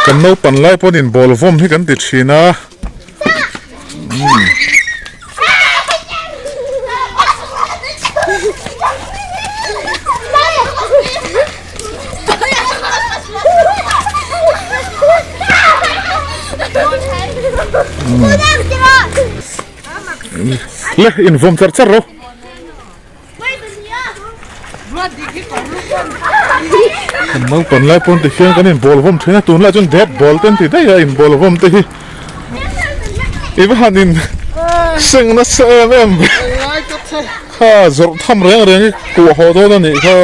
Kan naupan lai pawhin in ball vawm hi kan ti thin a. Le in vawm char char ro. Kan naupan lai pawn ti hian kan in ball vawm thin a tunlai chuan bat ball te an ti daih a in ball vawm te hi i va han in seng nasa em em ve kha zawrh tham reng reng hi kuah haw dawn a nih kha.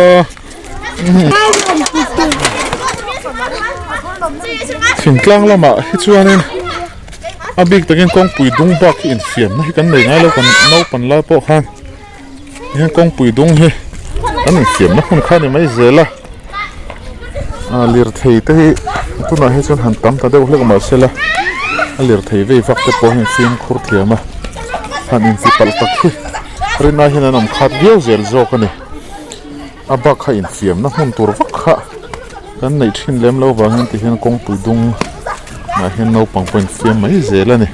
Thingtlang lamah hi chuanin a bik takin kawngpui dung bak hi infiamna hi kan nei ngai lo kan naupan lai pawh khan hian kawngpui dung hi kan infiamna hmun kha a ni mai zel a ah lirthei te hi tunah hi chuan han tam ta deuh hlek mahse la a lirthei vei vak te pawh hian fimkhur thiam a han inti palh tak hi rinai hian an awm khat viau zel zawk a ni. A bak kha infiamna hmun tur vak kha kan neih thin lem lo vangin ti hian kawngpui dung ah hian naupang pawh infiam mai zel a ni.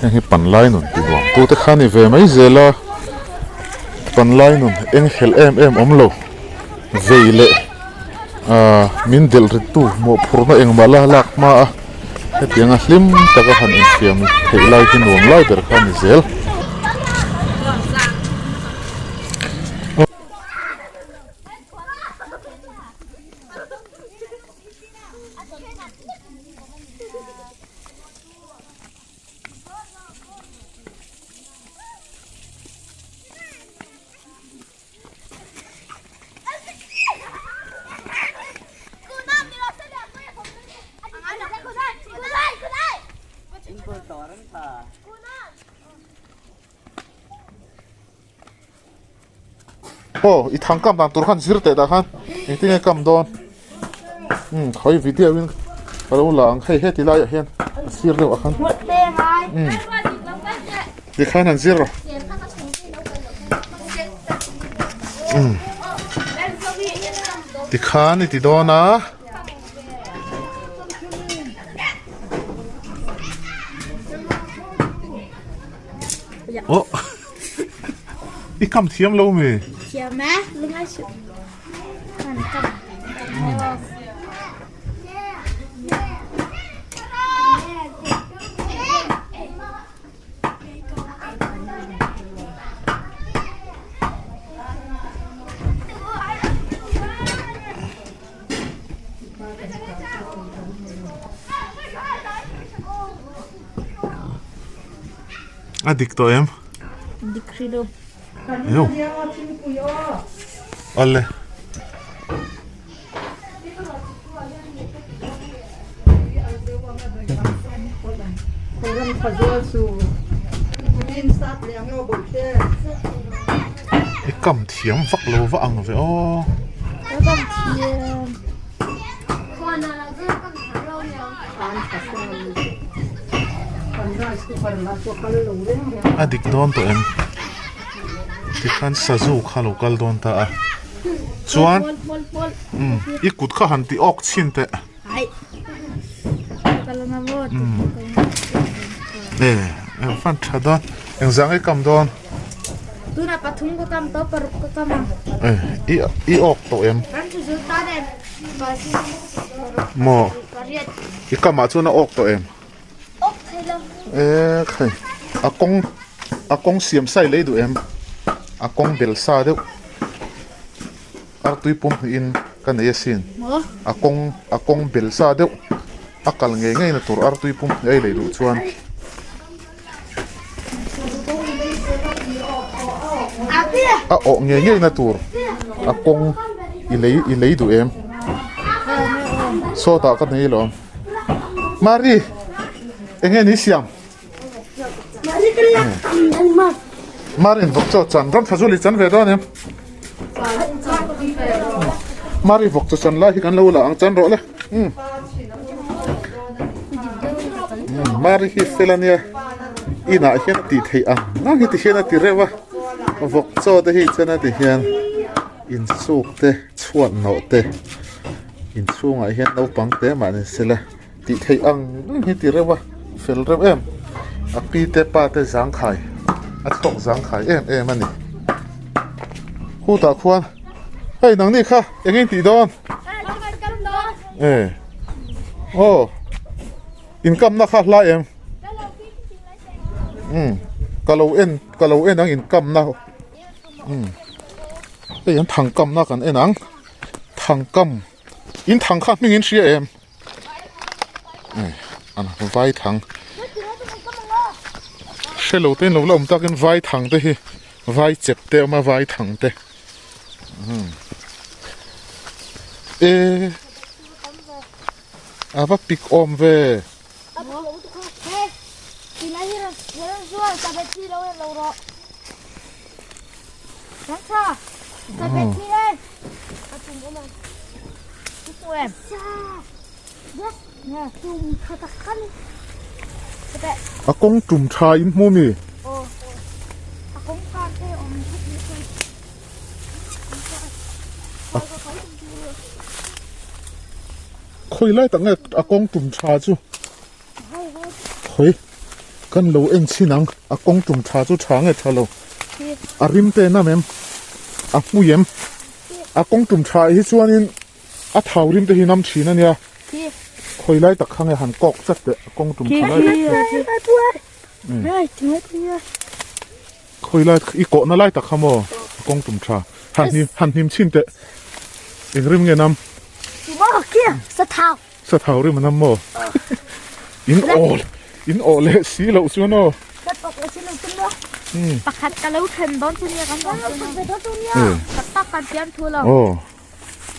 Heng hi panlai nun ti nuam tu te kha a ni ve mai zel a, panlai nun eng helh em em awm lo vei leh ahh min delh rit tu mawhphurhna engmah la lak hma a hetianga hlim taka han infiam theih lai hi nuam lai ber kha a ni zel. Aw i thang kam dan tur khan zir teh dah khan engtin nge kam dawn umm khawi video in ka lo la ang hei heti laiah hian a sir deuh ah khan umm tikhan han zir rawh umm tikhan i ti dawn a. Oh i kam thiam lo mi? Thiam e, lungai suh. Kan kam. A dik tawh em? Dik hri lo. Yo. Alle. I kam thiam vak lo va ang ve aw. Ka kam thiam. A dik dawn tawh em? Tikhan sazu kha lo kal dawn ta a. Chuan umm i kut kha han ti awk chhin teh. E fan tha dawn engzah nge kam dawn? Tuna pathum ka kam tawh paruk ka kam ang. E i i awk tawh em? Maw i kamah chuan a awk tawh em? Awk thei lo. E khai a kawng a kawng siam sai lei duh em? A kawng bel sa deuh artui pum hnih in ka nei asin a kawng a kawng bel sa deuh a kal ngei ngei na tur artui pum hnih a i lei duh chuan. A awh ngei ngei na tur a kawng i lei i lei duh em sawtah ka nei alawm Mari eng nge ni siam Mari in vawk chaw chan ram tha zul i chan ve dawn em Mari vawk chaw chan lai hi kan lo la ang chan rawh le. Mari hi fel ania inah hian a tih theih ang ang hi ti hian a ti reuh a vawk chaw te hi chuan a ti hian insuk te chhuat nawh te. Inchhungah hian naupang te mah ni sela tih theih ang ang hi ti reuh a fel reuh em a pi te pa te zangkhai a chhawk zangkhai em em a ni khutah khuan hei nangni kha eng nge tih dawn e aw inkamna kha hlai em umm ka lo en ka lo en ang inkamna umm hei an thangkamna kan en ang. Thangkam in thang kha hming in hria em an vai thang hre lo te in lo la awm takin vai thang te hi vai chep te a awm a vai thang te e a va pik awm ve. A kawng tum tha in hmu mi? Khawi lai tak nge a kawng tum tha chu? Khawi kan lo en chhin ang a kawng tum tha chu tha nge tha lo a rim te nam em a hmui em a kawng tum tha hi chuanin a thau rim te hi nam thin a nia khawi lai tak kha nge han kawk chat teh a kawng tum tha lai khawi lai i kawhna lai tak kha maw a kawng tum tha han han hnim chhin teh eng rim nge nam Sathau rim an awm maw? In awl, in aw leh si loh chuan aw. Pakhat ka lo then dawn chu nia kan dawn chu nia. Tak tak kan pian thu lo. Aw,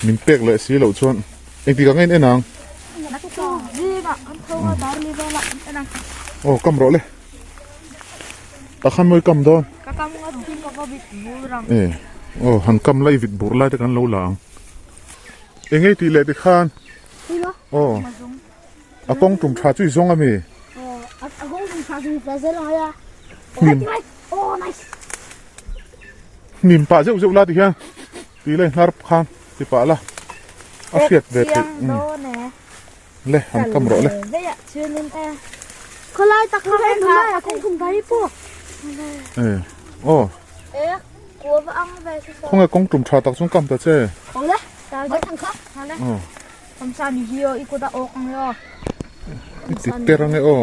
min pek leh si loh chuan engtik ang en en ang? Naktuk zingah kan tho a dar li velah kan en ang. Aw, kam rawh le. Takhan mawi kam dawn. Ka kam ngawt hi ka va vit bur ang. E, aw, han kam lai vit bur lai te kan lo la ang. Eng ei tih leh tikhan aw a kawng tum tha chu i zawng ami? Hnim hnim pah zeuh zeuh la tihian tih leh hnar khan ti pah la a hriat ve theih le han kam rawh le. Aw khawnge kawng tum tha tak chuan kam ta che. I ti per ange aw.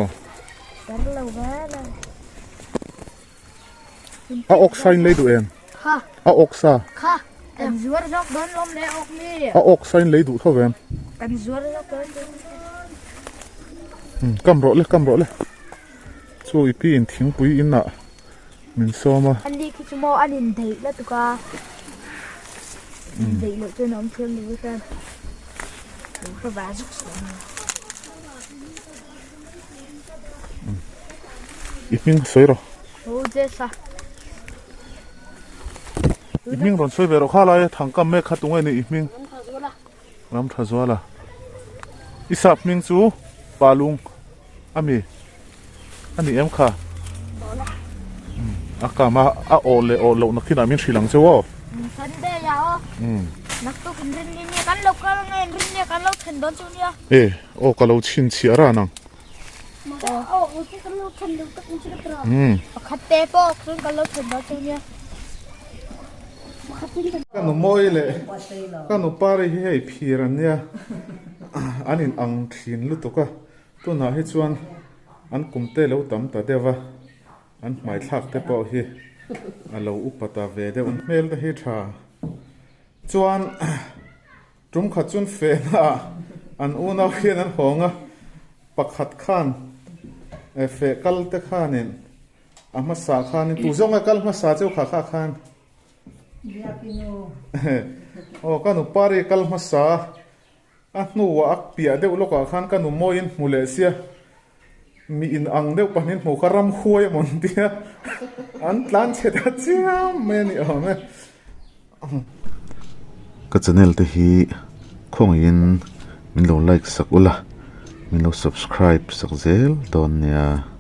A awk sa in lei duh em? A awk sa. A awk sa in lei duh tho vem? Kam rawh le kam rawh le. Chu i pi in thingpui in ah min sawm a. An ni khi chu maw an in deih la tuk a. In deih loh chuan a awm thiam lo hian. Lo hre va zuk suh ang. I hming sawi rawh. Ho Jesa. I hming rawn sawi ve rawh kha lai a thangkam mek kha tunge ni i hming. Ram tha zuala. I sap hming chu Palung ami a ni em kha? A kam a a aw leh aw loh na khinah min hrilh ang cheu aw. Sunday ah aw. Naktuk in rin ni nia kan lo kal ange in rin nia kan lo then dawn chu nia. E aw ka lo chhinchhiah ran ang. Pakhat te pawh chuan kan lo then dawn chu nia. Ka nu mawi leh ka nu pari hi hei phir an nia an in ang thin lutuk a tunah hi chuan an kum te lo tam ta deuh a an hmai thlak te pawh hi a lo upa ta ve deuh an hmel te hi tha chuan tum khat chuan fehna ah an unau hian an hawng a pakhat khan feh kal te khanin A hmasa khan tu zawng a kal hmasa cheu kha kha khan. Aw ka nu pari kal hmasa a hnuah a piah deuh lawkah khan ka nu mawiin hmu leh sia mi in ang deuh pahnih hmu kha ram huai a mawn tia an tlan chhe ta chiam mai a ni awm e. Ka channel te hi khawngaihin min lo like sak ula min lo subscribe sak zel dawn nia.